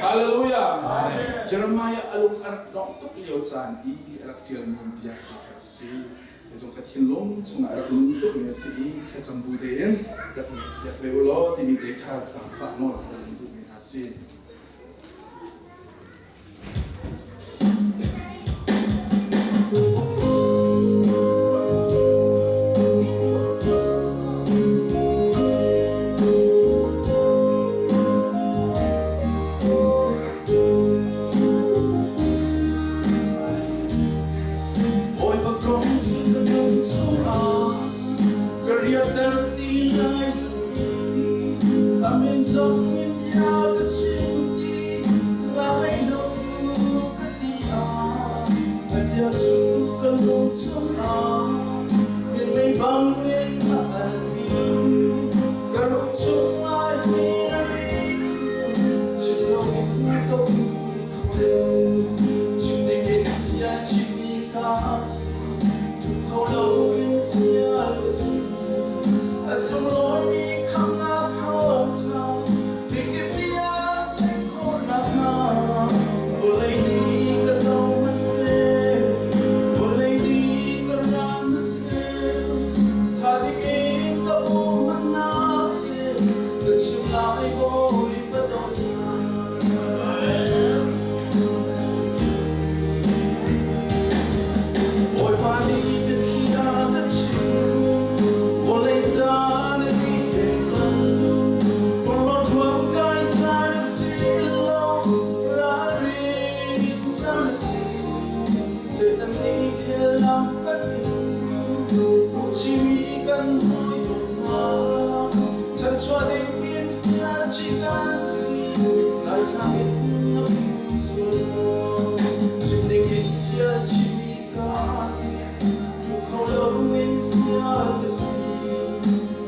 Hallelujah. Jeremiah a lung a rak dongh tuk lio caan i a rak ṭialmi bia kha a rak si. Cu ka thinlung chungah rak nun tukmi a si i thlacam bu tein rak biak ve u law timi te kha zaangfah nawl ka in duhmi hna si. Bawipa kong cu ka lung chungah ka riahter ti lai lo i a min zong in bia ka chim ti lai lo ka ti ah a bia cu ka lung chungah minmei bangin a al i ka ruh chungah hin a ri chim loin ka um kho Chim dingin fial chimmi ka si, ṭum kho loin fial ka si. A sunglawimi khamhnak thawngṭha, mikip nih an theih khawh nakhnga, vawlei nih ka do hmanhseh, vawlei nih ka ral hmanhseh, ṭha dingin ka um hmanh hna seh, ka chim lai Bawipa dawtnak. Bawipa nih biathli a ka chimh, vawlei caan a dih ve cang. Porhlawt ruam kai caan a si lo, ralrin caan a si. Satan nih hell lam panh in chimi kan hawi dawt hna. Chanchuah ding in fial chih kan si. Daithlang in na um sual maw? Chim ding in fial chihmi ka si. Ṭhu kho loin fial ka si.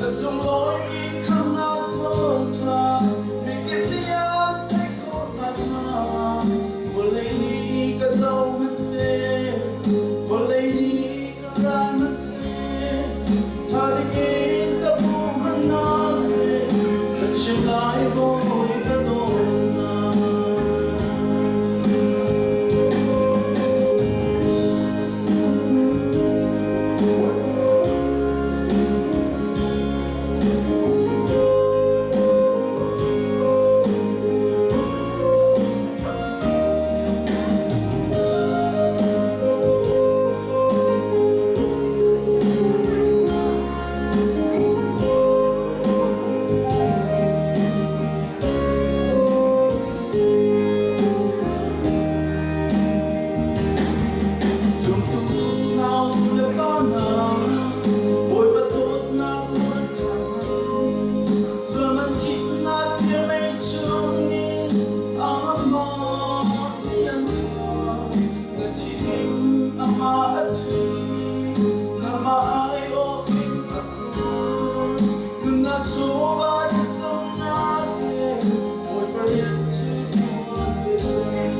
A sunglawimi khamhnak thawngṭha mikip nih an theih khawh nakhnga vawlei nih ka do hmanhseh, vawlei nih ka ral hmanhseh, ṭha dingin ka hmu hmanh hna seh, ka chim lai Bawi ka dawtnak. Zumtu nau le pa hna, Bawipa dawtnak nawl ṭha. Sulman thihnak thilmei chungin amah nih an kha. Na thi ding amah a thi, nangmah aiawh in a kur. Nunnak chungah thlacamnak he Bawipa rian cu ṭuan ve cang.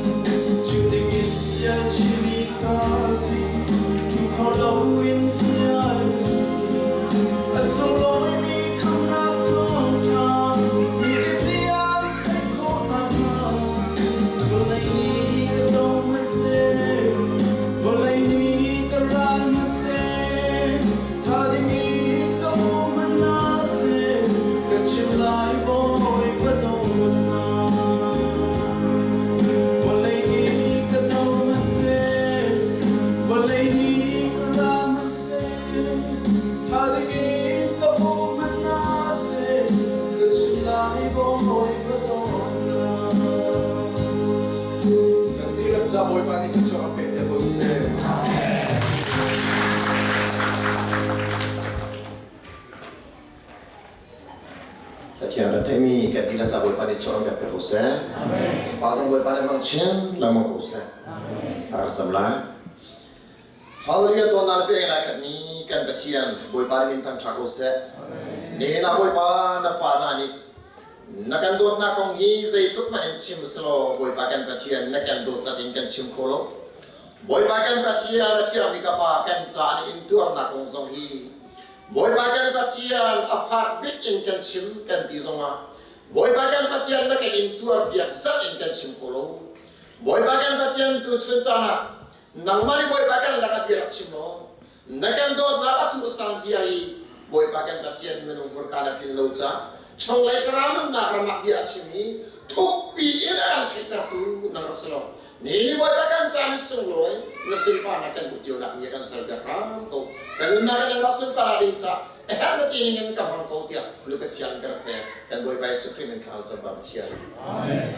Chim dingin fial chihmi ka si, ṭhu kho loin fial ka si. A sunglawimi khamhnak thawngṭha mikip nih an theih khawh nakhnga vawlei nih ka do hmanhseh, vawlei nih ka ral hmanhseh, ṭha dingin ka um hmanh hna seh, ka chim lai Bawipa dawtnak. Vawlei nih ka do hmanhseh, vawlei nih ka ral hmanhseh, ṭha dingin ka um hmanh hna seh, ka chim lai Bawipa dawtnak. Kan dihlak ca Bawipa nih thluachuah kan pek piak ko seh. Pathian kan theihmi kan ti lasa Bawipa nih chuah kan pek ko seh. Pa zong Bawipa nih mang chin lengmang ko seh. Thla kan cam lai. Hallelujah tuan na pe lai khat ni kan Pathian Bawipa nih min thang tha ko seh. Ne na Bawipa na fa na nih na kan dawtnak kong hi zeitluk hmanh in chim selaw Bawipa kan Pathian na kan dawt zat in kan chim kho lo. Bawipa kan Pathian a thiangmi ka Pa kan ca nih in tuarnak kong zong hi Bawipa kan Pathian a fak bik in kan chim kan ti zongah Bawipa kan Pathian na kan in tuarpiak zat in kan chim kho lo. Bawipa kan Pathian tu chun caan ah nangmah nih Bawipa kan lakah bia rak chim law na kan dawtnak a tu san zia hi Bawipa kan Pathian minung hmurka na tlin lo ca chunglei thlarau nunnak ram ah bia a chim i thukpi in a kan theihtertu nang rak si lo. Ni ni Bawipa kan caan i sunglawi na sunparnak kan hmuh cio nak ni kan ser piak hram ko. Kan nunnak in nangmah sunpar ding ca a herh na ti ning in ka hmang ko tiah Luka thiang ka rak pek. Kan Bawipa Jesuh Khrih min thla cam pa Pathian.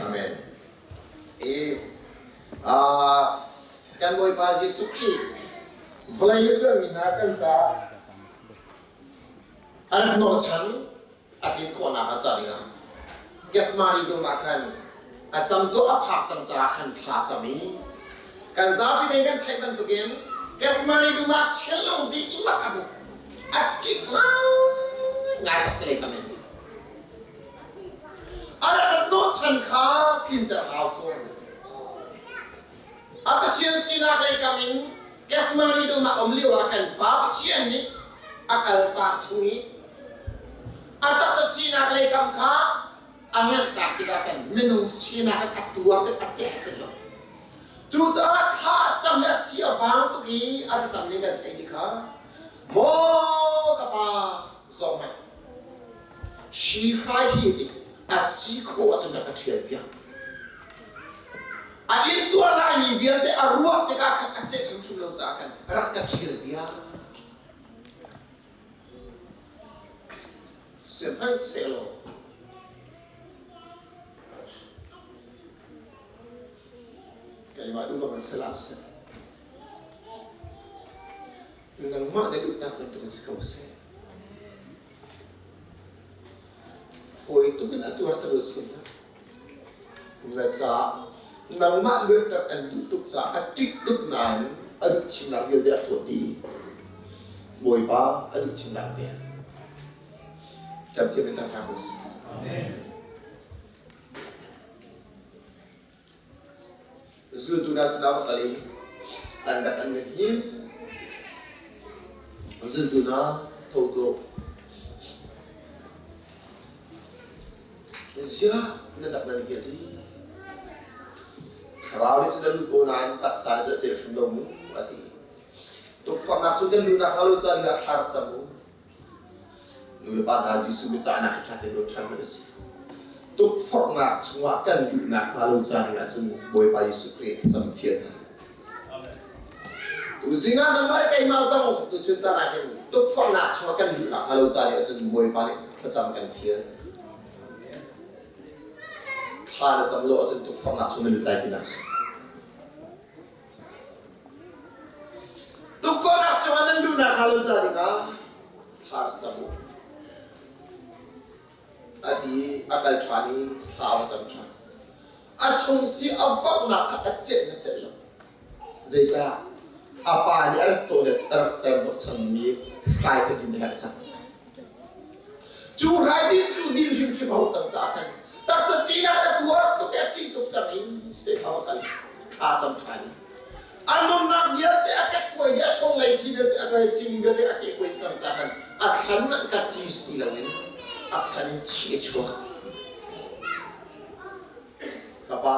Amen. I kan Bawipa Jesuh Khrih vawlei na zuanmi hna kan caah a rak hnawhchan a tlin khawhnak a ca dingah Gethsemane dum ah khan a cam tuah a phak cang caah khan thla cam i kan zapi te kan theih bantukin Gethsemane dum ah thinlung dihlak a buk a ṭih ngai tak si lei tam in a rak hnawhchan kha tlinter hau fawn a Pathian sinak lei kam in Gethsemane dum ah um lio ah kan Pa Pathian nih a kaltak chung i A taksa sinak lei kam kha a nganhtak tikah khan minung sinak in a tuar tik a ceh cin lo. Cucaah thla a cam i a si a vang tuk i a thlacam ning kan theih dih kha maw ka pa zohhmanh hi hrai hi nih a si khawh ahcun rak ka ṭhial piak. A intuar laimi vialte a ruah tikah khan a ceh hrimhrim lo caah khan rak ka ṭhial piak. Sihmanhsehlaw keimah duh bang in si hlah seh, nangmah na duhnak bantukin si ko seh. Fawi tuk in a tuarter u sun hlah. Na caah nangmah luatter an duh tuk caah a ṭih tuk nain a duh thimnak vialte a hlawt dih. Bawipa a duh thimnak a pek. Kan thiam in tang ko sih. Zultu hna sinah va kal i an rak an hi zultu hna tho tuah. Ziah na rak nan hngilh i thlarau nih cun a lut ko nain taksa nih cun a cel hrim lo mu a ti. Tukforhnak cu kan luhnak hnga lo ca dingah thla rak cam u. Nu le pa hna Jesuh biacahnak hi ṭha tein ruat ṭhan hmanh a si. Tukforhnak chungah kan luhnak hnga lo ca dingah cun Bawipa Jesuh Khrih thlacam fial hna. Tuzing ah nangmah le keimah zong tuchun caan ah hin tukforhnak chungah kan luhnak hnga lo ca dingah cun Bawipa nih thlacam kan fial. Thla na cam lo ahcun tukforhnak chung na lut lai tinak a si. Tukforhnak chungah nan luhnak hnga lo ca dingah thla rak cam u. A ti a kal ṭhan i thla va cam ṭhan. A chung si a vanghnak kha a celh na celh lo. Zeicah? A pa nih a rak tawh le a rak ter hnawhchanmi hrai kha din a herh cang. Cu hrai din cu din hrimhrim a hau cang caah khan taksa sinak a tuar tuk i a ṭih tuk cang in seh kha va kal thla cam ṭhan i a nunnak vialte a kekkuai dih a chunglei thi vialte a kai sining vialte a kehkuai cang caah khan a thlan man ka ti ti loin a thlan in thi a chuak. Ka pa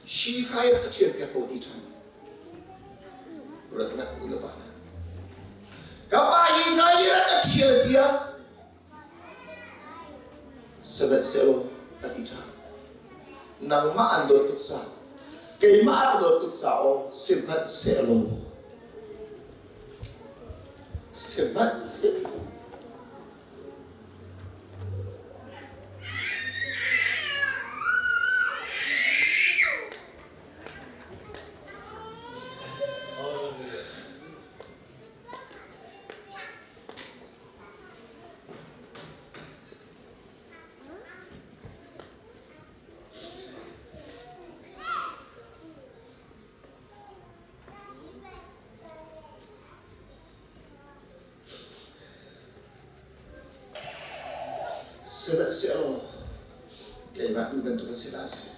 Hi hrai rak ka ṭhial piak ko ti ṭhan. Ruat ngat u le pa hna. Ka pa hi hrai rak ka ṭhial piak. Sihmanhsehlaw a ti ṭhan. Nangmah an dawt tuk ca, keimah a ka dawt tuk ca aw, sihmanhsehlaw sihmanhsehlaw Sihmanhsehlaw keimah duh bantuk in si hlah seh.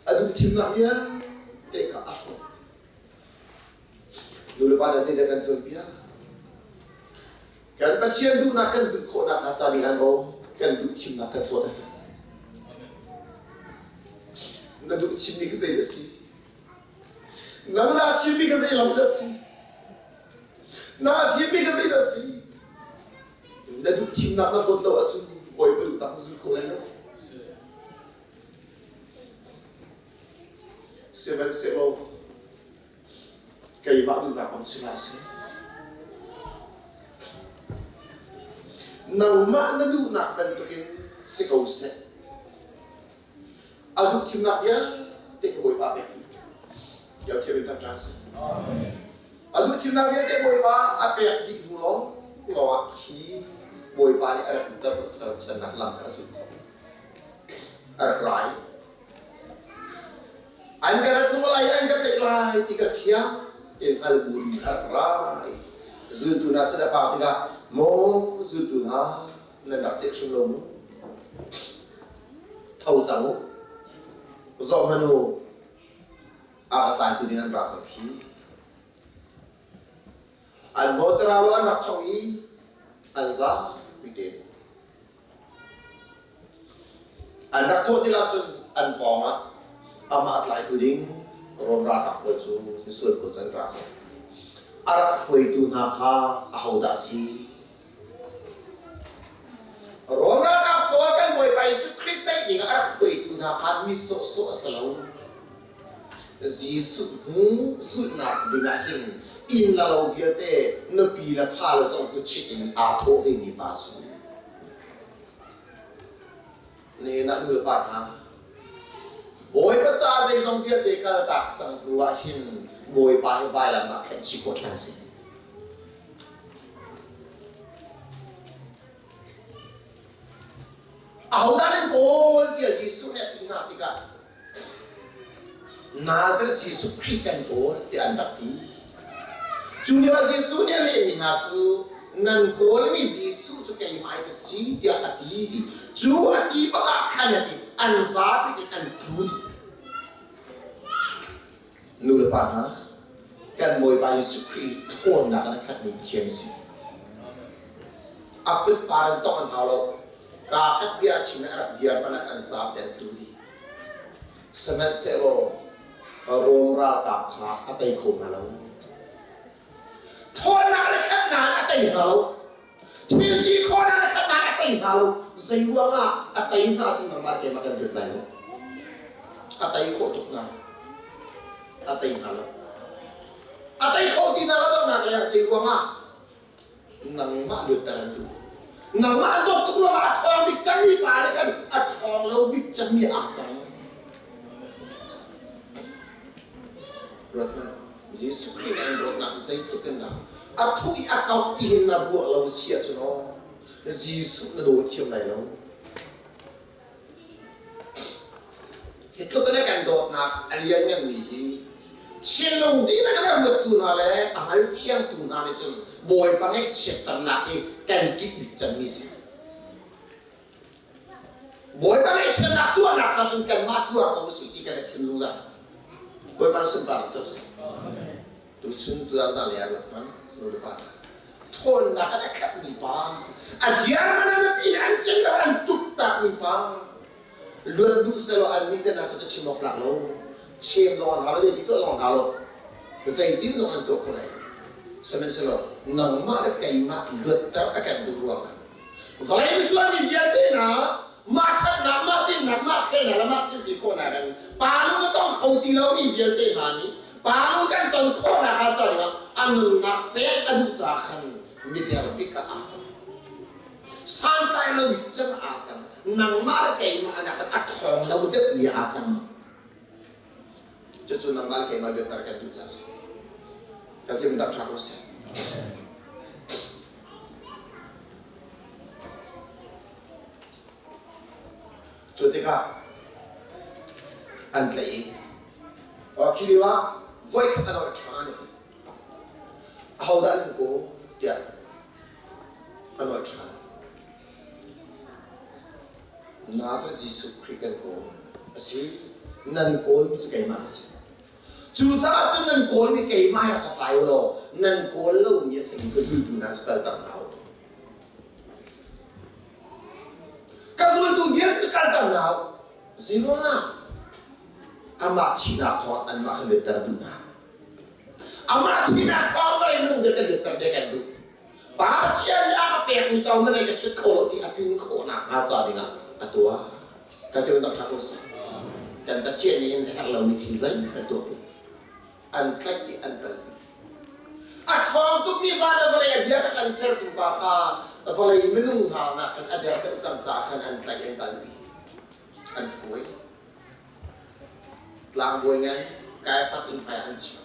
A duh thimnak vialte kha a hlawt. Nulepa hna zeidah kan cawnpiak? Kan Pathian duhnak kan zulh khawhnak hnga ca ding ah maw kan duh thimnak kan hlawt a herh. Na duh thimmi kha zei dah si? Nang dah thimmi kha zei lam dah si? Na thimmi kha zei dah si? Na duh thimnak na hlawt lo ahcun Bawipa duhnak na zul kho lai lo. Sihmanhsehlaw keimah duhnak bang si hlah seh. Nangmah na duhnak bantukin si ko seh. A duh thimnak vialte ka Bawipa pek dih. Yau thiam in thangṭha si. A duh thimnak vialte Bawipa a pek dih hnu lawng lawng ah khi Bawipa nih a rak ter channak lam kha a zulh khawh. A rak rai. An ka rat hnu lai, an ka tlaih lai ti ka fiang tein hngal bu in a rak rai. Zultu hna sin a phak tikah, maw zultu hna, nan rak ceh hrim lo mu? Tho cang u. Zoh hmanh u, a ka tlaitu ding an ra cang khi. An maw carau an rak tho i an zapi tein. An rak thawh tikah cun an pawngah amah a tlaitu ding Rom ralkap pawl cu misual pawl cu an ra cang. A rak hruaitu hna kha ahodah a si? Rom ralkap pawl kan Bawipa Jesuh Khrih tlaih ding ah a rak hruaitu hna kha mi sawhsawh a si lo. Jesuh hnu zulhnak ding ah hin inn le lo vialte nupi le fale zong hnuchit in aa thawh vemi pa a si. Nihin ah nu le pa hna, Bawipa ca zeizong vialte kaltak cang hnu ah hin Bawipa hi vailam ah khenh chih khawh ṭhan si. Ahodah nan kawl tiah Jesuh nih a ti hna tikah Nazareth Jesuh Khrih kan kawl tiah an rak ti. Cu lioah Jesuh nih a lehmi hna cu nan kawlmi Jesuh cu keimah ka si tiah a ti ti. Cu a ti bak ah khan a ti an zapi in an tlu dih. Nu le pa hna, kan Bawipa Jesuh Khrih ṭhawnnak in a khatmi Pathian a si. A kut par in tongh an hau lo. Kaa khat bia a chim i a rak diar hmanh ah an zaap i an tlu dih. Sihmanhsehlaw Rom ralkap kha a tei kho hna lo. Ṭhawnnak le khatnak a tei hna lo. Thil ti khawhnak le khatnak a tei hna lo. Zei ruangah a tei hna cu nangmah le keimah kan lut lai lo. A tei khawh tuk hna. A tei hna lo. A tei kho ti hna lo nak le zei ruangah Nangmah luatter an duh. Nangmah an dawt tuk ruangah a ṭhawng bik cangmi pa le khan a ṭhawng lo bik cangmi aa cang. Ruat hmanh, Jesuh Khrih nih an dawtnak zeitluk in dah a thuh i a kauh ti hin na ruah lo si ahcun aw Jesuh na daw thiam lai lo. Hi tluk in a kan dawtnak a liannganmi hi thinlung dihlak in a ruattu hna le a hngalfiangtu hna nih cun Bawipa ngaihchiatternak hi kan ṭih bik cemmi si. Bawipa ngaihchiatnak tuahnak sa cun kanmah tuar ko usih ti kan i thim zungzal. Bawipa na sunparnak co seh. Tuchun tuah hna le a ruat hmanh nu le pa ṭhawnnak in a khatmi pa a diar man a biapi in an cin lo an tuktakmi pa luat duh selaw an nih te hna kha cu chim awk tlak lo chem zong an hau lo zeiti tuah zong an hau lo zeitin zong an tuah kho lai sihmanhsehlaw nangmah le keimah luatter a kan duh ruangah vawlei misual mi vialte hna mah ṭhatnak mah dinnak mah felnak le mah thil ti khawhnak in pa lung a tong kho ti lomi vialte hna nih pa lung kan ton khawhnak ah ca dingah a nunnak pek a duh ca khan mider bik ah aa cang santlai lo bik cang aa cang nangmah le keimah nak a ṭhawng lo deuh mi aa cang cucu nangmah le keimah biatar kan duh ca si ka kim dak ṭha ko seh. Cu tikah an tlaih i khi lio ah voikhat a nawl ṭhan a ti. Ahodah an kaw tiah a nawl ṭhan. Nazareth Jesuh Khrih kan kawl a si. Nan kawlmi cu keimah ka si. Cucaah cun nan kawl nih keimah he rak ka tlai u law nan kawl lomi a simi ka zultu hna cu kalter hna u. Zeiruangah amah thihnak thawng anmah kha luatter duh hna. Amah thihnak thawng vawlei minung vialte luatter ve kan duh. Pa Pathian nih a ka pekmi co na ka chut kho lo ti a tlin khawhnak hnga ca dingah a tuah. Kan ti bantuk ṭha ko seh. Kan Pathian nih hin a herh lomi thil zeihmanh tuah lo. An tlaih i an kalpi. A ṭhawng tukmi van le vawlei a bia ka kan sertu pa kha vawlei minung hna nakin a der deuh cang caah khan an tlaih an kalpi. An hruai. Tlangbawi ngan Kaiafat inn hmai an chiah.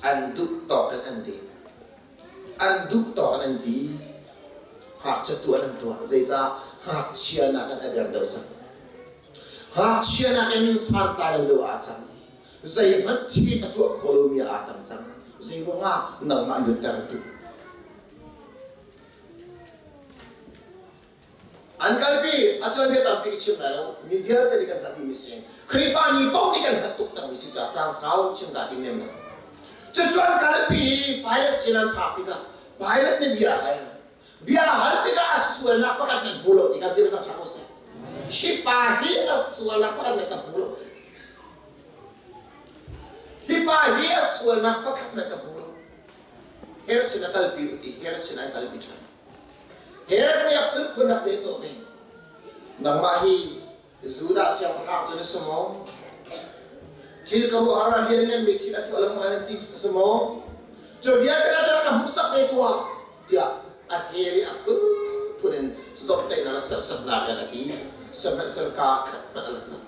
An duh tawk in an ding. An duh tawk in an ti. Ngakchia tuah an tuah. Zeicah ngakchia nakin a der deuh cang. Ngakchia nakin min santlai lo deuh aa cang. Zeihmanh thil a tuah kho lomi aa cang cang. Zeiruangah nangmah lutter an duh. An kalpi, a tuanbia tampi ka chim lai lo. Mi vialte nih kan hngalh dihmi si. Khrihfa mi paoh nih kan hngalh tuk cangmi si caah caan sau chim dah tim lem lo. Cucu an kalpi i Pilate sin an phak tikah Pilate nih bia a hal. Bia a hal tikah a sualnak pakhat nan hmu lo tikah thil tak ṭha ko seh. Hi pa hi a sualnak pakhat nan ka hmu lo. Hi pa hi a sualnak pakhat nan ka hmu lo. Herod sin a kalpi u ti Herod sin an kalpi ṭhan. Herod nih a phunphun rak dehcawh ve. Nangmah hi Judah siangpahrang cu na si maw? Thil ka ruah har a liannganmi thil a tuah lengmang an ti a si maw? Cu vialte na ka hmuhsak ve tuah tiah a hel i a phunphun in zomhtaihnak le serhsatnak in a ti. Sihmanhsehlaw kaa khat hmanh a lat lo.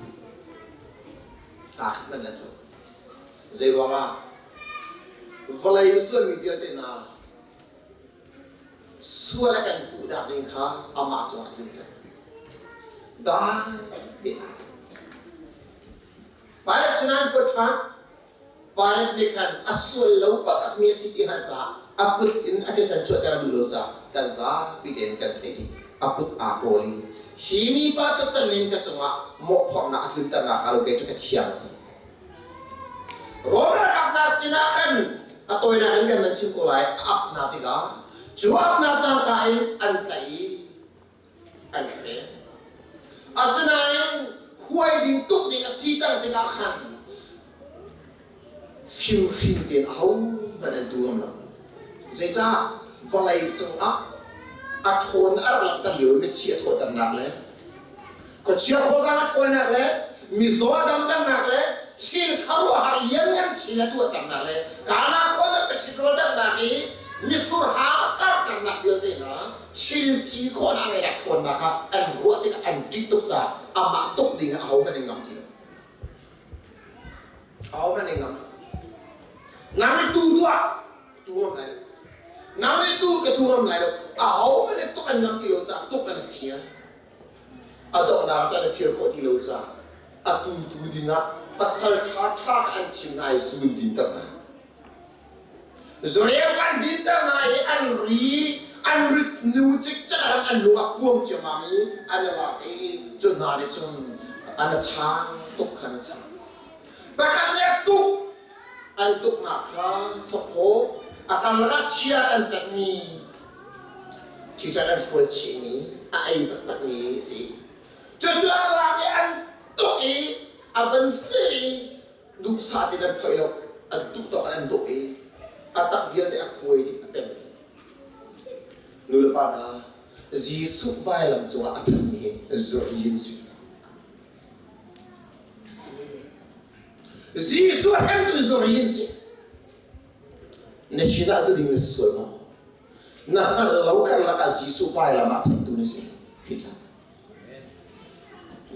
Kaa khat hmanh a lat lo. Zeiruangah? Vawlei sualmi vialte hna Sual a kan puhnak ding kha amah cungah a tlunter. Dai tein aa tlun. Pilate sinah an kuat ṭhan. Pilate nih khan a sual lo bak mi a si ti hngalh caah a kut in a thisen chuahter a duh lo caah kan zapi tein kan theih dih. A kut aa kawl i hi mipa thisen in ka cungah mawhphorhnak a tlunternak hnga lo kei cu ka thiang a ti. Rom ralkap hna sinah khan a tawinak in kan van chim ko lai a ap hna tikah cu ap hna cangka in an tlaih i an hrem. Asinain huai ding tuk ding a si cang tikah khan fimhrin tein ahohmanh an tu ngam lo. Zeicah vawlei cungah a ṭhawn a rak langhter lio mitthli a thawhternak le khuachia khuavang a ṭhawlnak le mizaw a damternak le thil khuaruahhar lianngan thil a tuahternak le Kana khua na ṭhit rawlternak i mitsur ha a karternak vialte hna thil thi khawhnak le rak ṭhawnnak ah an ruah tikah an ṭih tuk caah amah tuk ding ah ahohmanh in ngam ti lo. Ahohmanh in ngam. Nang nih tu tuah tu ngam lai lo. Nang nih tu ka tu ngam lai lo. Ahohmanh nih tuk an ngam ti lo caah tuk an i fial. A donghnak ah an i fial khawh ti lo caah a tu tu dingah pasal ṭha ṭha kha an thim hna i zu an dinter hna. Zureu an dinter hna i an ri an rit nu cikcek ah an lung a puam ciammam i an i lak i cu hna nih cun an a chang tuk khan a chang. Pakhat nih a tuk an tuknak kha sawphaw a karlak ah chia an tenhmi ṭhiṭhan an hrual chihmi a ei taktakmi a si. Cucu an lak i an tuk i a van sil i duhsah tein an phoih lo an tuh tawk an dawh i a tak vialte a kuai dih a pem dih. Nu le pa hna Jesuh vailam cungah a thanmi hi zuri an si. Jesuh hremtu zuri an si. Na thin ah zu ding na si sual maw? Na hngalh lo karlak ah Jesuh vailam ah thantu na si. Philh hlah.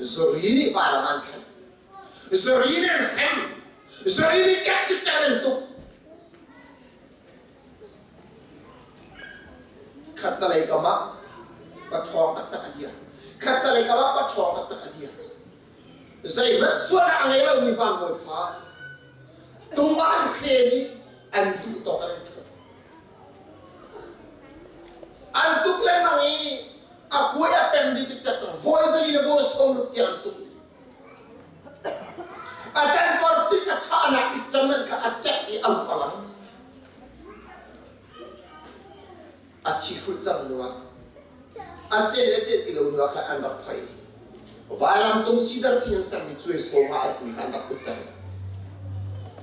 Zuri nih vailam an khen. Zuri nih an hrem. Zuri nih kat cikcek an tuk. Khattalei kam ah paṭhawng taktak a dir. Khattalei kam ah paṭhawng taktak a dir. Zeihmanh sualnak a ngei lomi vanbawi fa tung ah an hren i an duh tawk in an ṭhut. An tuk lengmang i a kuai a pem dih cikcek cang. Vawi zali le vawi 60 tiang an tuk dih. A tanpar tik a chahnak bik cem man kha a cek i a a lang. A thi hrulh cang hnu ah a cel le cel ti lo hnu ah khan an rak phoi. Vailamtung sidar thing in sermi cuai sawm ah an kha an rak putter.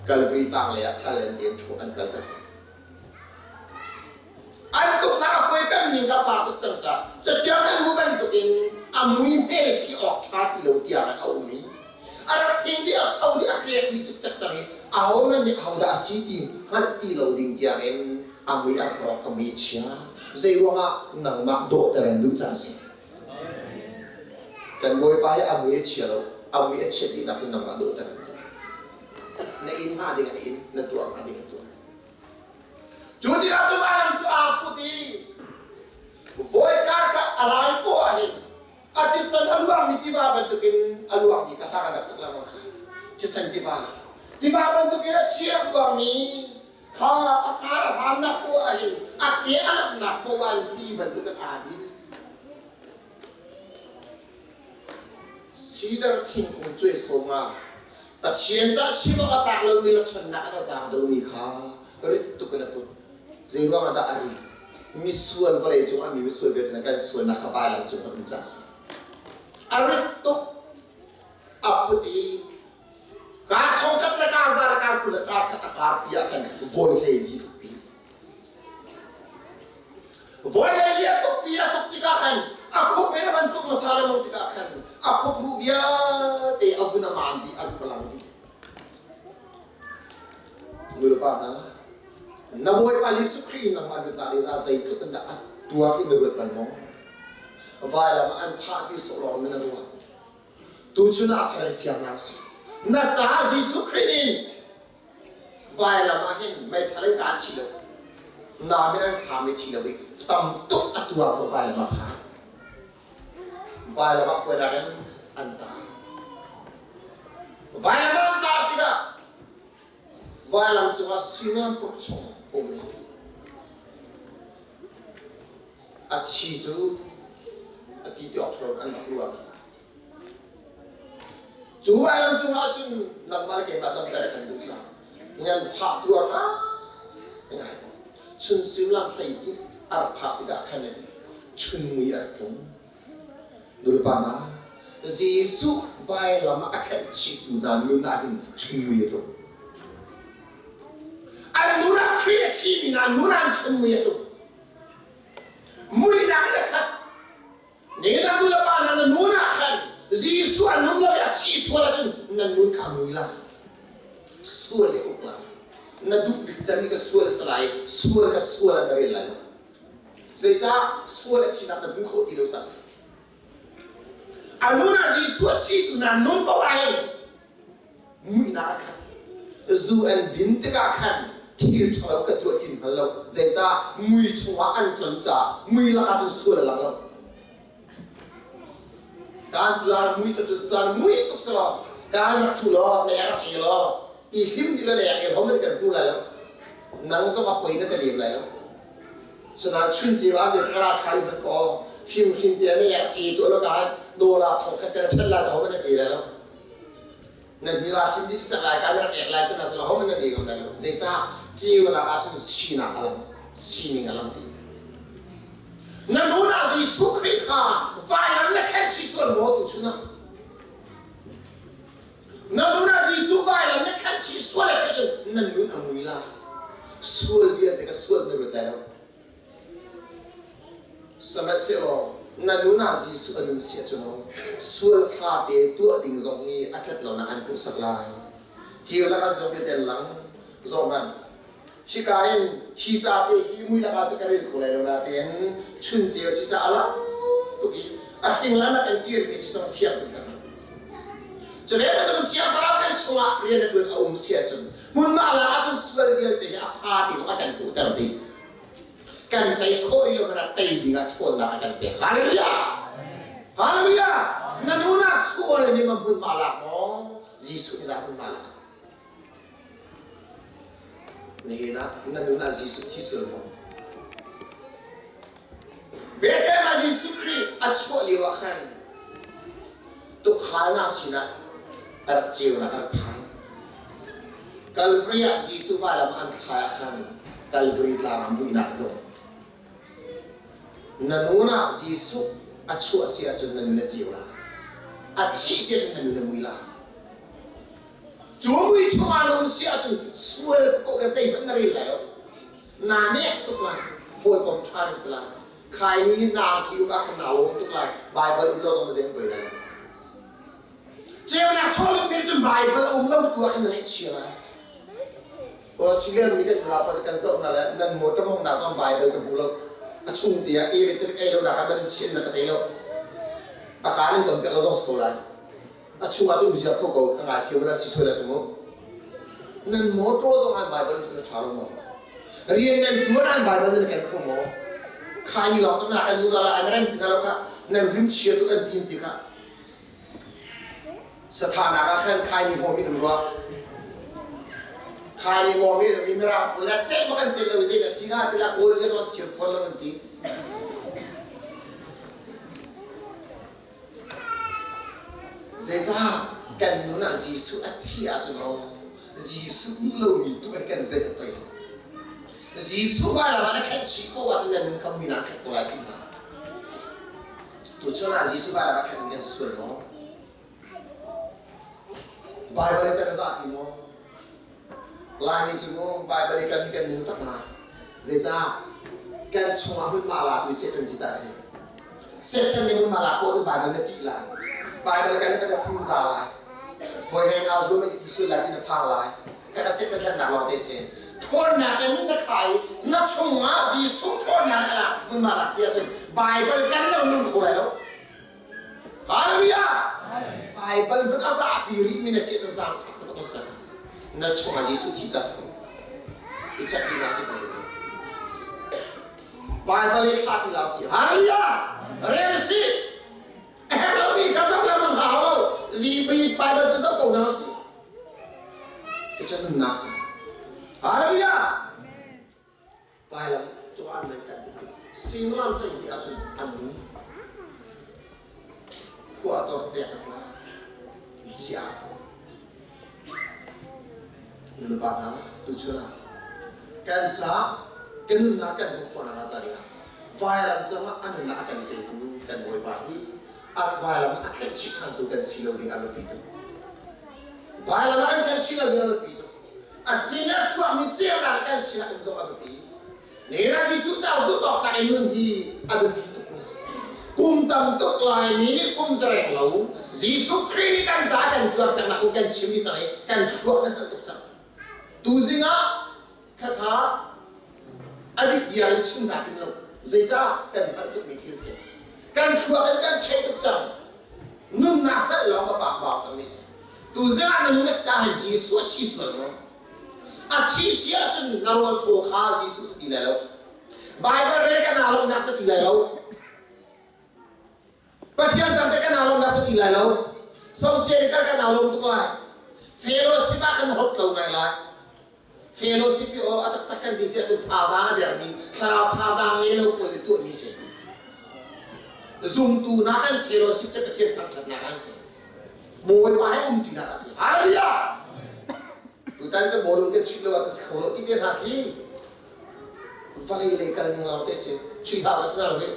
Calvary tlang lei ah kal an ti an kalter. An tuknak a kuai peng ning ka fa tuk cang ca. Cacia kan mu bantukin a mui hmel khi awk ṭha ti lo tiang in a um i a rak phing di a so di a tlek dih cikcek cang i aho man nih ahodah a si ti hngalh ti lo ding tiang in a mui a rak rawk, a mui a chia. Zei ruangah nangmah dawhter an duh ca a si. Kan Bawipa hi a mui a chia lo, a mui a chiat dihnak cu nangmah dawhter an duh. Na inn hnga ding ah na inn, na tuah hnga ding ah tuah. Cu tikah cu vailam cu aa put i voikar kha a lai poah ah hin a thisen a luangmi tiva bantukin a luangmi kha hla kan rak sak lengmang kha. Thisen tiva. Tiva bantukin a chiak luangmi kha a kar a hlannak poah ah hin a ke a lamnak poah in ti bantukin aa din. Sidar thingkung cuai sawm ah Pathian ca chim awk a tlak lomi le ṭhannak in a zaang deuhmi kha rit tuk in a put. Zei ruangah dah a ri? Misual vawlei cung ah mi misual vialte na kan sualnak kha vailam cung kan um caah a si. A rit tuk a put i kaa thongkhat le kaa za le kaa 20 le kaa khat a kar pi ah khan vawi hlei li tuk pi. Vawlei a tukpi a tuk tikah khan a khup in a van tuk hmasa lengmang tikah khan a khup ruh vialte a vun a maan dih, a ruh a lang dih. Nulepa hna, na Bawipa Jesuh Khrih in nangmah lut na ding ah zeitluk in dah a tuar i na ruat bal maw? Vailam ah an thah ti sawh lawng in na ruah. Tuchun ah thar in fiang hna usih. Na caah Jesuh Khrih in Vailam ah hin meithal in kaa thi lo. Nam in an saam i thi lo i tam tuk a tuar ko vailam ah phan. Vailam ah fuainak in an tar. Vailam ah an tar tikah vailam cungah suimilam paruk chung um i a thi cu a ti ti awk an rak luang. Cu vailam cungah cun nangmah le keimah damter a kan duh caah nganfah tuar ngai ko. Chun suimilam 11 a rak phak tikah khan a ti. Chun mui a rak tlung. Nulepa hna, Jesuh vailam ah a khenh chihtu hna nun ah hin chun mui a tlung. An nun ah Khrih a thimi hna nun ah chun mui a tlung. Muinak in a khat. Ni na nu le pa hna na nun ah khan Jesuh a nun lo i a thi sual ahcun nan nun kha a mui lai. Sual le uk lai. Na duh bik cem ka sual a si lai. Sual ka sual ah na rel lai lo. Zeicah sual a sinak na hmu kho ti lo caah si. A nun ah Jesuh a thi tu na nun paoh ah hin muihnak a khat. Zu an din tikah khan thil ṭhalo ka tuah ti hngal lo. Zeicah mui chungah an tlon caah mui lakah cun sual a lang lo. Kaan tuar mui tuar mui tuk si law kaan rak ṭhu law na rak e law i hlim ti le na e hom kan hmu lai lo. Nang zong a poi na te lem lai lo. Sinain chun ceu ah ka ra ṭha in ko fimhrim te na rak e tuah lo kaan dawla thong khat te na ṭhen lai hom na e lai lo. Na hni la hrim dih cak lai ka na rak ek lai te na sala hom na ne ngam lai lo. Zeicah ceu nak ah cun sinak a lang sining a lang ti. Na nun ah Jesuh Khrih kha vailam na khen chi sual maw tu chun ah? Na nun ah Jesuh vailam na khen chi sual a si cun nan nun a mui lai. Sual vialte ka sual na ruat lai lo. Sihmanhsehlaw na nun ah Jesuh a nun si ahcun sual fate tuah ding zong hi a ṭhat lonak an hmuhsak lai. Ceu lakah zong vialte an lang. Zoh hmanh. Hika hin hi ca te hi mui lakah cu ka rel kho lai lo nain chun ceu si caah a lang tuk i a hringlan ah kan ṭialmi si zong fiang tuk kan Cu ve bantukin Thiang Thlarau kan chungah rian a ṭuan a um si ahcun hmunhma la ahcun sual vialte hi a fate zong a kan hmuhter dih. Kan tei khawh rih lo hmanh ah tei ding ah ṭhawnnak a kan pek. Hallelujah! Hallelujah! Na nun ah sual nih ma hmunhma lak maw? Jesuh nih dah hmunhma lak? Nihin ah na nun ah Jesuh thi sual maw? Bethlehem ah Jesuh Khrih a chuah lio ah khan tuukhal hna sinah a rak ceunak a rak phan. Calvary ah Jesuh vailam an thlai ah khan Calvary tlang ah muihnak a tlung. Na nun ah Jesuh a chuah si ahcun na nun a ceu lai. A thih si ahcun na nun a mui lai. Cu mui chungah na um si ahcun sual ko kha zeihmanh na rel lai lo. Naa nek tuk lai. Hawikom ṭha na si lai. Khai ni naa ki um ah khan naa lawm tuk lai. Baibal um lo zong na zeihmanh poi lai lo. Ceunak chawlet mi cun Baibal a um lo tu ah khan na ngaihchia lai. Australia mi kan rapa kan zoh hna le nan motor hong nak zong Bible ka hmu lo. A chung te ah e le cun ei lo nak ah man chian na ka te lo. A kaan in ton piak lo zong si ko lai. A chung ah cun ziar kho ko ka ngai thiam la si sual la cu mu. Nan motor zong an Bible cu na ṭha lo maw? Rian nan ṭuan an Bible nan ken kho maw? Kha ni lawng cu na kan zungzal an rem ti hna lo kha nan rim chia tu kan ti ti kha. Sathanak ah khan khaini hmawm in um rua. Khaini hmawm in um i mirang pawl nih celh bak an celh lo i zeidah si hnga tilah kawl cu an thiam fawn lo an ti. Zeicah kan nun ah Jesuh a thih ahcun aw Jesuh duh lomi tu kan zeih a poi lo. Jesuh vailam ah na khenh chih poah ahcun na nun kha muinak khat ko lai pi hna. Tuchun ah Jesuh vailam ah khenhmi kan si sual maw? Baibal i kan zahpi maw? Laimi cu mu Baibal i kan hi kan ningzak ngai. Zeicah? Kan chungah hmunhma latu Satan si cah si. Satan nih hmunhma lak poah cu Baibal na ṭih lai. Baibal kan i kan i fimza lai. Hawi he naa zuam i ti sual lai ti na phang lai. Kha Satan hlennak lawng te si. Ṭhawnnak in na khai na chungah Jesuh ṭhawnnak na lak hmunhma lak si ahcun Baibal kan lo nung kho lai lo. Hallelujah! Baibal hmanh a zapi rih mi na si ahcun zaangfak taktak na si na chungah Jesuh thi ta si i check ti na si ko. Baibal i thla ti la si. Hallelujah! Rel si. A herh lomi kha zoh lengmang hau lo. Zipi Baibal cu zoh ko hna usih. Cucu nunnak si. Hallelujah! Vailam cungah an nan kan ti. Singlam zei ti ahcun an nun. Khua tor tek a tla. Zia ko. Nulepa hna tuchun ah kan ca kan nunnak kan hmuh khawhnak ah ca dingah vailam cungah a nunnak a kan petu kan Bawipa hi a vailam ah a khenhchih ṭhantu kan si lo ding a biapi tuk. Vailam ah an kan si lo ding a biapi tuk. A sin a chuakmi ceunak kan sinah um zong a biapi. Nena Jesuh ca zulh awk tlak in nun hi a biapi tuk mi si. Kum tam tuk Laimi nih kum zareng lo Jesuh Khrih nih kan ca kan tuar pengnak kong kan chim i cang i kan thluak kan hngalh tuk cang. Tuzing ah khakha a dik diar in chim hna tim lo. Zeicah kan hngalh tuk mi thil si. Kan thluak in kan theih tuk cang. Nunnak hngalh lawng ka pak bau cang mi si. Tuzing ah na nun ta hin Jesuh a thi sual maw? A thi si ahcun na rawl thaw kha Jesuh si ti lai lo. Baibal rel kan aa lawmhnak si ti lai lo. Pathian tam te kan aa lawmhnak si ti lai lo. Social kal kan aa lawm tuk lai. Fellowship ah kan hot lo ngai lai. Fellowship i aw a taktak kan ti si ahcun thazaang a dermi thlarau thazaang ngei lo pawl nih tuahmi si. Zumtu na kan fellowship cu Pathian thangṭhatnak an si. Bawipa he um ṭinak a si. Hallelujah! Tutan cu bawlung kan chuih lo ah si kho lo ti te hna khi vawlei lei kal ning lawng te si. Chuih hlah vat na lo hi.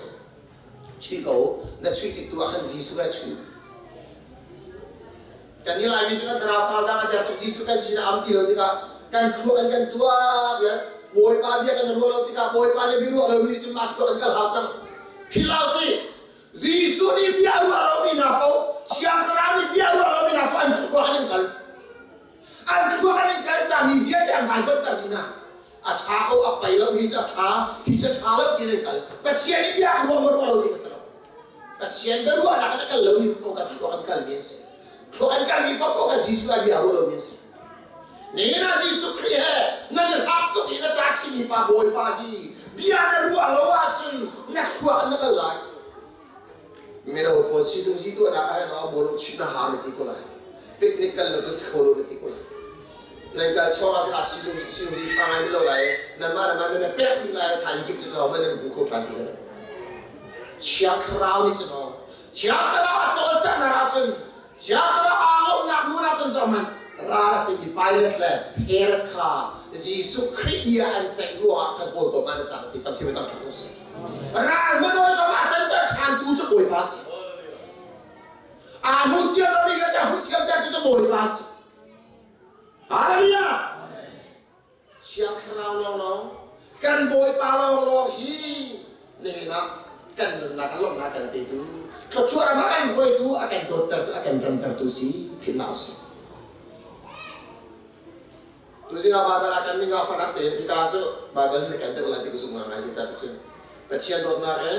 Chuih ko. Na chuih tik tu ah khan Jesuh he chuih. Kan ni Laimi cu kan thlarau thazaang a der tuk Jesuh kan sin ah am ti lo tikah kan thluak an kan tuak le Bawipa bia kan ruah lo tikah Bawipa nih bia ruah lomi nih cun mah thluak an kal hau cang. Philh hlah usih. Jesuh nih bia ruah lomi hna paoh Thiang Thlarau nih bia ruah lomi hna paoh an thluak an in kal. An thluak an in kal cami vialte an vai fonhter dih hna. A ṭha ko, a pei lo, hi cu a ṭha, hi cu a ṭha lo ti in kal. Pathian nih bia ruah maw ruah lo ti ka si lo. Pathian biaruahnak in a kal lomi paoh kan thluak an kalmi an si. Thluak an kalmi paoh kan Jesuh ah bia ruah lomi an si. Nihin ah Jesuh Khrih he nan i hlap tuk i na ca ṭhimi pa Bawipa hi bia na ruah lo ahcun na thluak na kal lai. Mino pawl sizung zi tuahnak ah hin aw bawlung chim na hau na ti ko lai. Picnic kal lo cu si kho lo na ti ko lai. Nan kal chawng ah ah sizung sizung zi ṭha ngai mi lo lai. Nanmah le mah nan pek dih lai thaizing kip ti lo man nan bu kho ṭhan ti lo. Thiang Thlarau nih cun aw Thiang Thlarau a cawlcanghnak ahcun Thiang Thlarau aa lawmhnak hmun ahcun zohhmanh ral a simi Pilate le Herod kha Jesuh Khrih bia an ceih ruangah kan hawikom ah na cang ti tam thim tam ṭha ko si. Ral hmanh hawikom ah canter ṭhantu cu Bawipa a si. Aa hmu thiam lomi kan a hmu thiam ter cu Bawipa si. Hallelujah! Thiang Thlarau lawnglawng, kan Bawipa lawnglawng hi nihin ah kan nunnak kan lawmhnak kan petu, thluachuah ram a kan hruaitu, a kan dawttertu, a kan ramtertu si philh hlah usih. Tuzing ah Baibal ah kan mi nga fanak te hika cu Baibal nih kan deuh lai ti ka zumh ngai ngai cu cun Pathian dawtnak in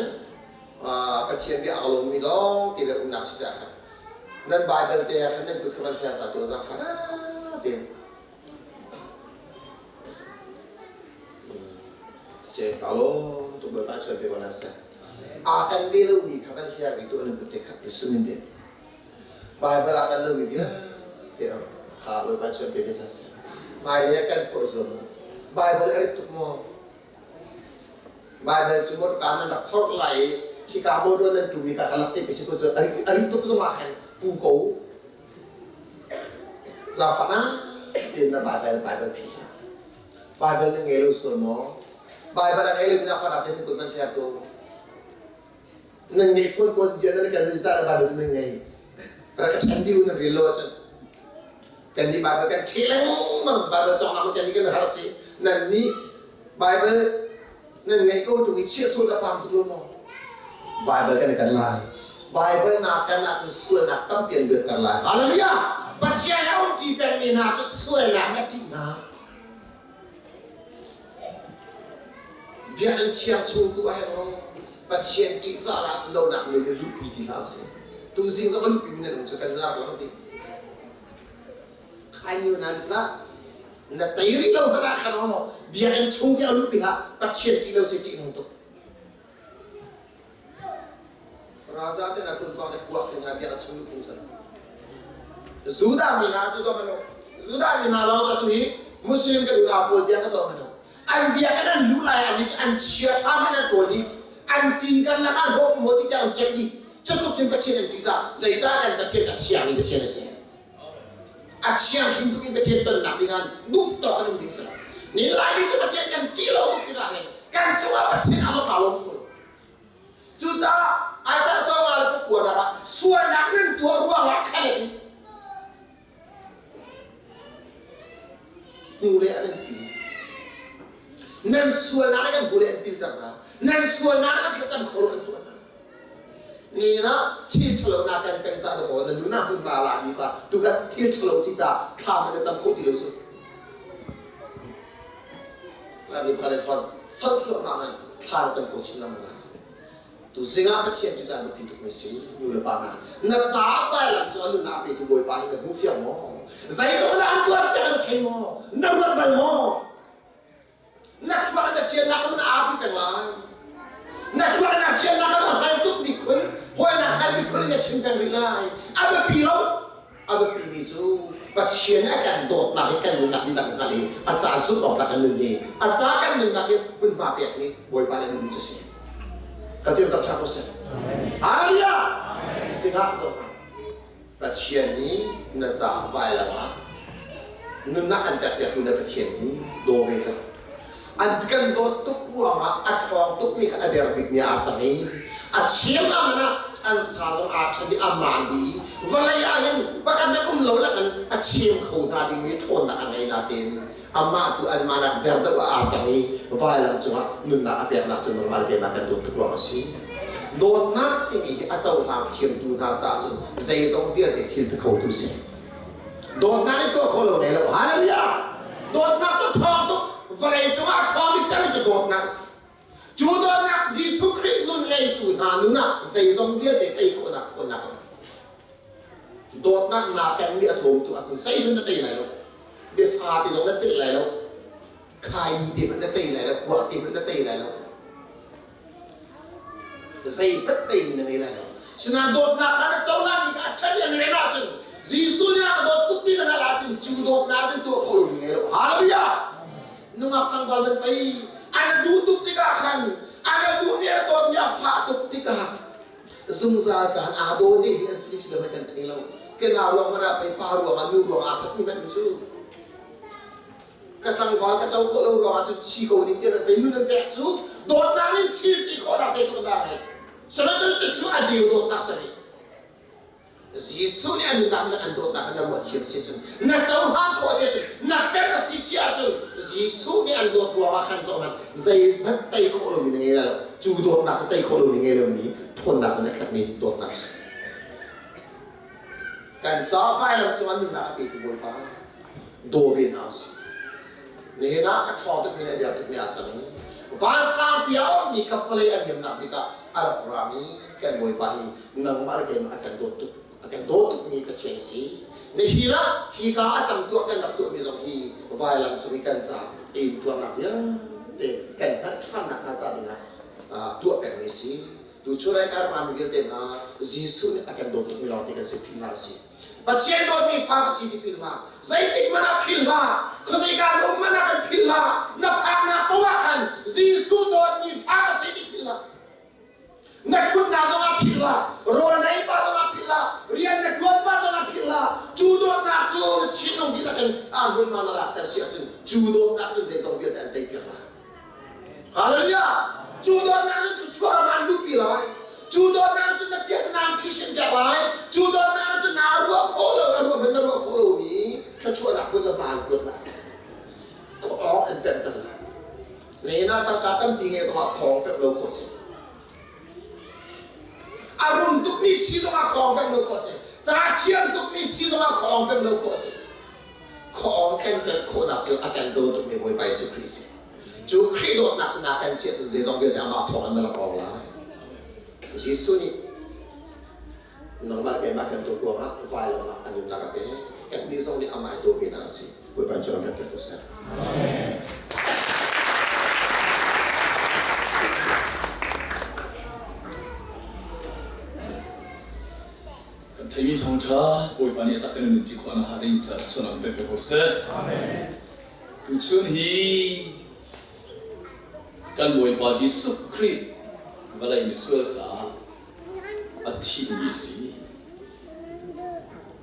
Pathian bia a lawmmi lawng ti le umnak si caah khan nan Baibal te ah khan nan kut kha van hler ta tu zang fanak tein Se ka lawm tuk Bawipa chiat pe ko na seh. A kan ve lomi kha van hler ve tu nan kut te kha Jesuh min pe. Baibal ah kan lomi vialte kha Bawipa chiat pe ve hna seh. Hmailei ah kan khawh zuam. Baibal a rit tuk maw? Baibal cu motor nan rak phorh lai i hika motor nan ṭum i ka lak te pe si ko cu a rit tuk zongah khan pu ko. Zaangfahnak tein na Baibal Baibal phi hlah. Baibal na ngei lo sual maw? Baibal a ngei lomi zaangfahnak tein na kut van hler tu. Nan ngei phone call dia nan kan ca le Baibal nan ngei. Rak ka ṭhen dih u nan rel lo ahcun. Kan nih Baibal kan ṭhe lengmang Baibal cawknak kan nih kan har si. Nan nih Baibal nan ngeih ko tung i chiah sual ka pang tuk lo maw? Baibal kan i kan lai. Baibal na kan ahcun sualnak tampi an luatter lai. Hallelujah! Pathian a um ti pengmi hna cu sualnak na ṭih hna. Biakinn thiang chung tu ah hin Pathian ṭihzah lah lonak min in luhpi ti hlah usih. Tuzing zong a luhpi mi nan um cu kan lar lang ti. Khai niu nan hlah. Na tei rih lo hmanh ah khan aw biakinn chung tiang luhpi hlah Pathian ṭih lo si ṭih nung tuk. Raza te na kun pang te kuak te na biakinn chung luh phung san. Judah mi hna tu zong an Judah mi hna lawng za tu hi Muslim kan unau pawl tiang ka zong an an biakinn an luh lai an an chia ṭha hmanh an ṭawl dih an tin kan lakah hlawk maw ti tiang an ceih dih cutluk cun Pathian an ṭih caah zeicah kan Pathian cu a thiangmi Pathian a si a thianghlim tuk in Pathian tonnak dingah duh tawk in um ding si lo. Ni Laimi cu Pathian kan ṭih lo tuk tikah hin kan cungah Pathian a va lawm khun. Cucaah Isaiah sawma le pakuanak ah sualnak nan tuah ruangah khan a ti. Hnu le an pi. Nan sualnak le kan hnu le an pilter hna. Nan sualnak le kan thlacam kho lo an tuah hna. Ni na thil ṭhalo na kan peng ca dakaw na nu na hun ma la ni fa tu ka thil ṭhalo si ca thla man na cam kho ti lo su mi pakhat in thon thon thluah ma man thla na cam kho chin lang la tu zingah Pathian cu caan biapi tuk mi si nu le pa na na ca vai lam cu anu na pe tu bawipa hi na hmu fiang maw zeitluk na an tuar piak na thei maw na ruat bal maw Na thluak na fiannak in aa pi peng lai. Na thluak na fiannak in a hngal tuk bik khun, hawi na hngal bik khun na chim peng rih lai. A biapi lo. A biapi mi cu Pathian a kan dawtnak hi kan nunnak dihlak hngal i a ca zumh awk tlak kan nun hi a ca kan nunnak hi hmunhma pek hi Bawipa nih duhmi cu si. Ka tiang tak ṭha ko seh. Hallelujah! Singah zong ah Pathian nih na ca vailam ah nunnak an pekpiaktu na Pathian hi daw ve cang. An kan dawt tuk ruangah a ṭhawng tukmi kha a der bikmi aa cang i a chim ah man ah an sa zong aa ṭhen i a maan dih i vawlei ah hin pakhat hmanh um lo lakin a chim kho hna dingmi ṭhawnnak a ngei natein amah tu anmah nak der deuh ah aa cang i vailam cungah nunnak a peknak cu nangmah le keimah kan dawt tuk ruang a si. Dawtnak timi hi a cohlang thiamtu hna caah cun zeizong vialte thil pe khotu si. Dawtnak in tuah kho lo ne lo. Hallelujah! Dawtnak cu ṭhawng tuk. Vawlei cungah a ṭhawng bik cem cu dawtnak a si. Cu dawtnak Jesuh Khrih nun ngeitu hna nun ah zeizong vialte tei khawhnak ṭhawnnak a um. Dawtnak naa pengmi a tlawm tu ahcun zeihmanh na tei lai lo. Biafa te zong na celh lai lo. Khaini te hmanh na tei lai lo. Kuak te hmanh na tei lai lo. Zeihmanh teimi na ngei lai lo. Sinain dawtnak kha na cohlanmi kha a ṭhat i a ngen ahcun Jesuh nih a ka dawt tuk ti na hngalh ahcun cu dawtnak cun tuah kho lomi ngei lo. Hallelujah! Nungak tlangval ban pei an duh tuk tikah khan an duhmi an dawtmi a fah tuk tikah zungzal caan aa daw te hi an si si lo kan thei lo. Kena ruang hmanh ah pei pa ruang ah nu ruang ah that mi hmanh cu ka tlangval ka co khawh lo ruangah cun thi ko ding tiah pe nun an pek cu dawtnak nih thil ti khawhnak te tu ka ngei sihmanhsehlaw cu a deu dawtnak si rih. Jesuh nih an nunnak le an dawtnak kha na ruah thiam si cun na cohlan khawh si cun na pemh a si si ahcun Jesuh nih an dawt ruangah khan zohhmanh zeihmanh tei khawh lomi na ngei lai lo. Cu dawtnak cu tei khawh lomi ngei lomi ṭhawnnak in a khatmi dawtnak a si. Kan ca vailam cung an nunnak a petu Bawipa daw ve hna usih. Nihin ah a ṭhawng tukmi le a der tukmi aa cang i vansangpi a ummi kha vawlei a niamnak bik ah a rak rami kan Bawipa hi nangmah le keimah a kan dawt tuk a kan dawt tukmi Pathian si. Nihin ah hika a cang tuah kan rak tuahmi zong hi vailam cung i kan ca intuarnak vialte kan hngalh ṭhannak hnga ca dingah tuah pengmi si. Tuchun ai kan rami vialte hna Jesuh nih a kan dawt tukmi lawng te kan si philh hna usih. Pathian dawtmi fa ka si ti philh hlah. Zeitik hmanh ah philh hlah. Khuazeika na um hmanh ah kan philh hlah. Na phaknak paoh ah khan Jesuh dawtmi fa ka si ti philh hlah. Na ṭhutnak zong ah philh hlah. Rawl na ei pah zong ah philh hlah. Rian na ṭuan pah zong ah philh hlah. Cu dawtnak cu na thinlung dihlak in aa hmunhma na lakter si ahcun cu dawtnak cun zeizong vialte an teipiak lai. Hallelujah! Cu dawtnak cu chuah ram luhpi lai. Cu dawtnak cu na piahtana phisin piak lai. Cu dawtnak cu naa ruah khawh lo, a ruah hmanh na ruah khawh lomi thluachuahnak hmun le hma an kuat lai. Khuaawng an pemh lai. Lena tangka tampi nge zongah khawng pemh lo khawh si. A rum tukmi si zongah khawng pemh lo khawh si. Ca thiam tukmi si zongah khawng pemh lo khawh si. Khuaawng kan pemh khawhnak cu a kan daw tukmi Bawipa Jesuh Khrih si. Cu Khrih dawtnak cu naa kan chiah cun zeizong vialte amah thawng in na rak awng lai. Jesuh nih nangmah le keimah kan dawt ruangah vailam ah a nunnak a pek. Kannih zong nih amah i daw ve hna usih. Bawipa in cu ram pek ko seh. Amen. Kan theimi thawngṭha Bawipa nih a tak kan in nunpi khawh nakhnga ding ca thluachuahnak in pe pe ko seh. Amen. Tuchun hi kan Bawipa Jesuh Khrih vawlei misual caah a thihmi a si.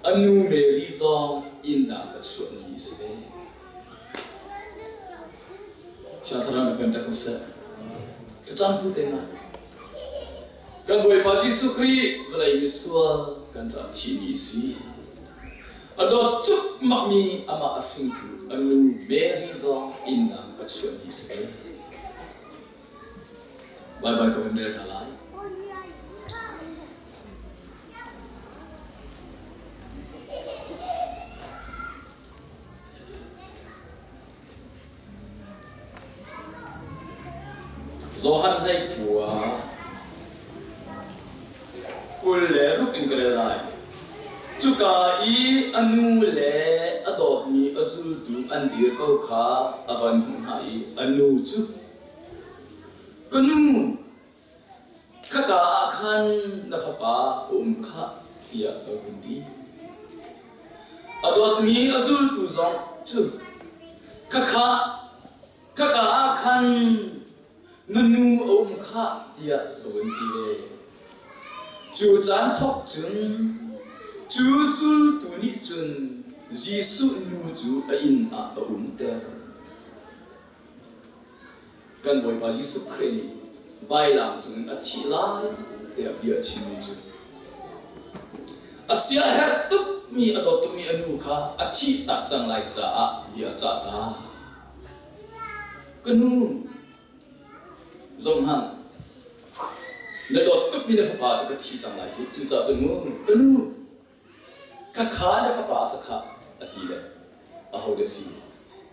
A nu Mary zong innah a chuahmi a si ve. Thiang Thlarau na pemter ko seh. Thlacam pu te ma. Kan Bawipa Jesuh Khrih vawlei misual kan caah thihmi a si. A dawt cukmakmi amah a hringtu a nu Mary zong innang a chuahmi a si ve. Baibal ka van rel ta lai. Johan hlei kua 26 in ka rel lai. Cuka i a nu le a dawtmi a zultu an dir ko kha a van hmuh hna i a nu cu, Ka nu, Khaka ah khan na fapa a um khah tiah a vun ti. A dawtmi a zultu zong cu khakha khaka ah khan na nu a um khah tiah a vun ti ve. Cu caan thawk cun cu zultu nih cun Jesuh nu cu a inn ah a umter. Kan Bawipa Jesuh Khrih nih vailam cungin a thih lai tiah bia a chimmi cu a sia a herh tukmi a dawt tukmi a nu kha a thih tak cang lai caah bia a cah ta. Ka nu, zohhmanh, na dawt tukmi na fapa cu ka thi cang lai hi. Cucaah cun mu, ka nu, Khakha na fapa a si khah, a ti le aho dah si?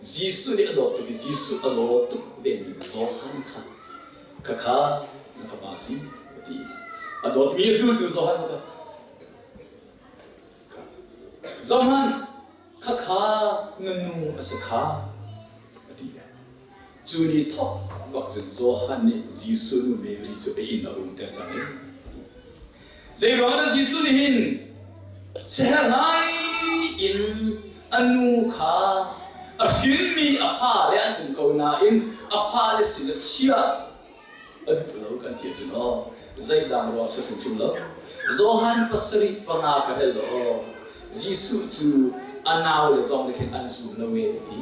Jesuh nih a dawt tuk i Jesuh a dawt tuk vemi Johan kha khakha na fapa a si, a ti. A dawtmi a zultu Johan kha Johan, khakha na nu a si kha, a ti le cu ni thawk bak cun Johan nih Jesuh nu Mary cu a inn a umter cang i Zeiruang dah Jesuh nih hin siaherh ngai in a nu kha a hrinmi a fale an um ko nain a fale sin ah chiah a duh lo kan ti ahcun aw zeidang ruang si hrimhrim lo. Johan 7:5 kha rel law Jesuh cu a naule zong nih khin an zum lo e a ti.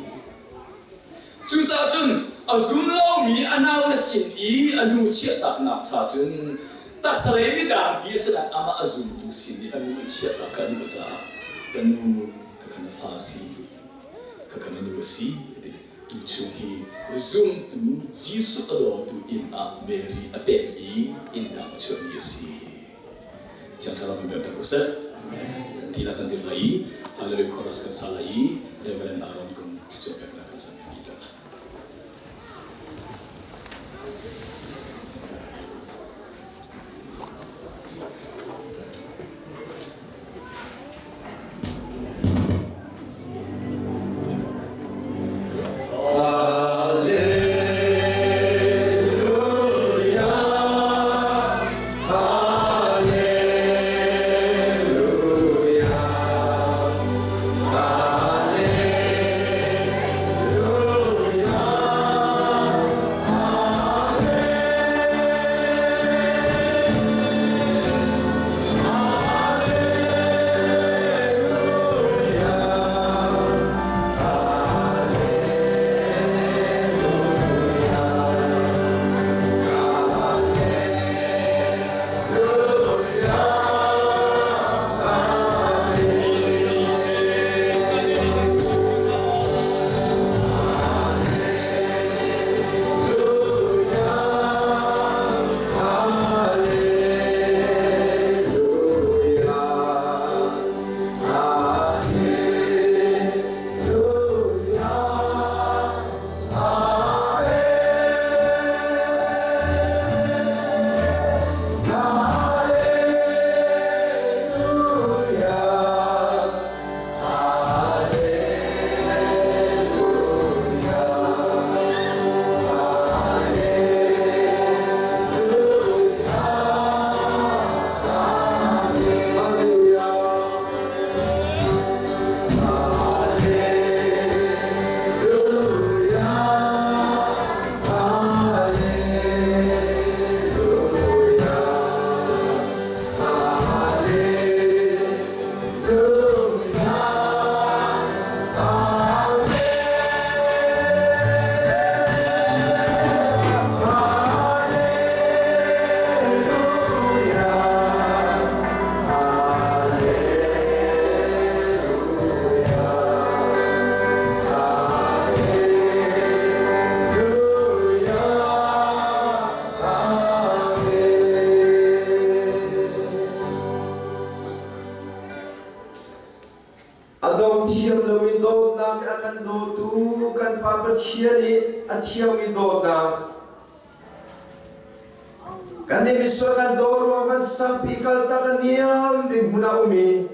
Cucaah cun a zum lomi a naule sin i a nu chiahtaknak cha cun Taksa lei midang pi a si nain amah a zumtu sin i a nu i chiatnak kha a nu caah ka nu ka kha na fa a si, ka kha na nu a si a ti. Tuchung hi zumtu Jesuh a dawtu inn ah Mary a pek i inn dang a chuahmi a si. Thiang Thlarau kan pemter ko seh. Kan ti la kan dir lai i Hallelujah chorus kan sa lai i Reverend Aaron kum thluachuah peknak kan sam pi ta. A dong thiam lomi dawtnak a kan dawtu kan Pa Pathian i a thiangmi dawtnak kan nih misual kan daw ruang kan sangpi kaltak a niam bik hmun ah um i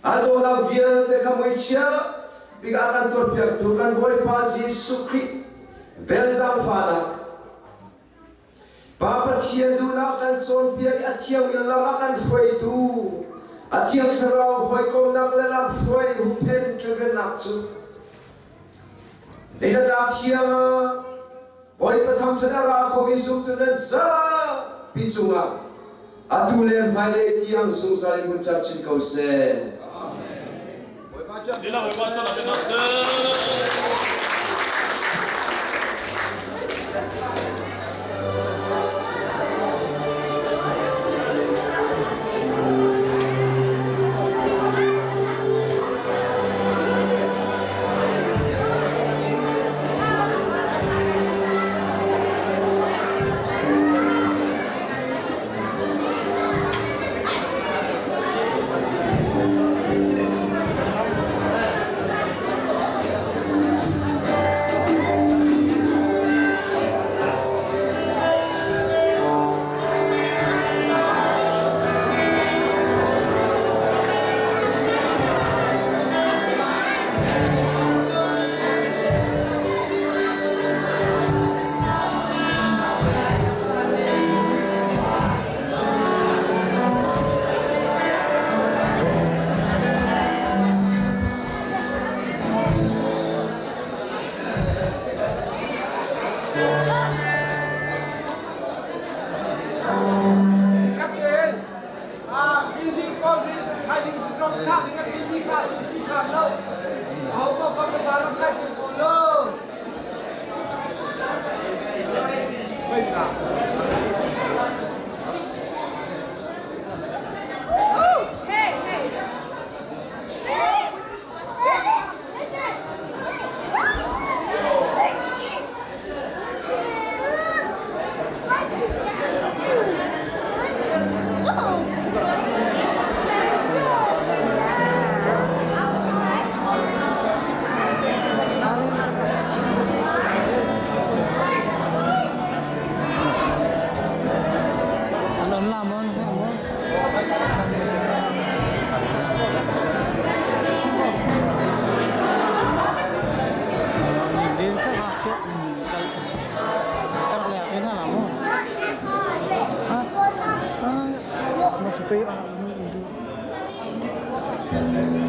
a dawtnak vialte kha muichia bik a kan tuahpiaktu kan Bawipa Jesuh Khrih vel zaangfahnak Pa Pathian duhnak kan cawnpiak i a thiangmi lam a kan hruaitu, a Thiang Thlarau hawikomnak le lamhruai hupphen kilvennak cu Leilatlang thiang ah Bawipa thangṭhat a ra khomi zumtu nan zapi cungah atu le hmailei tiang zungzal in hmun camcin ko seh. Lila Bawipa chan ah hna seh. seh.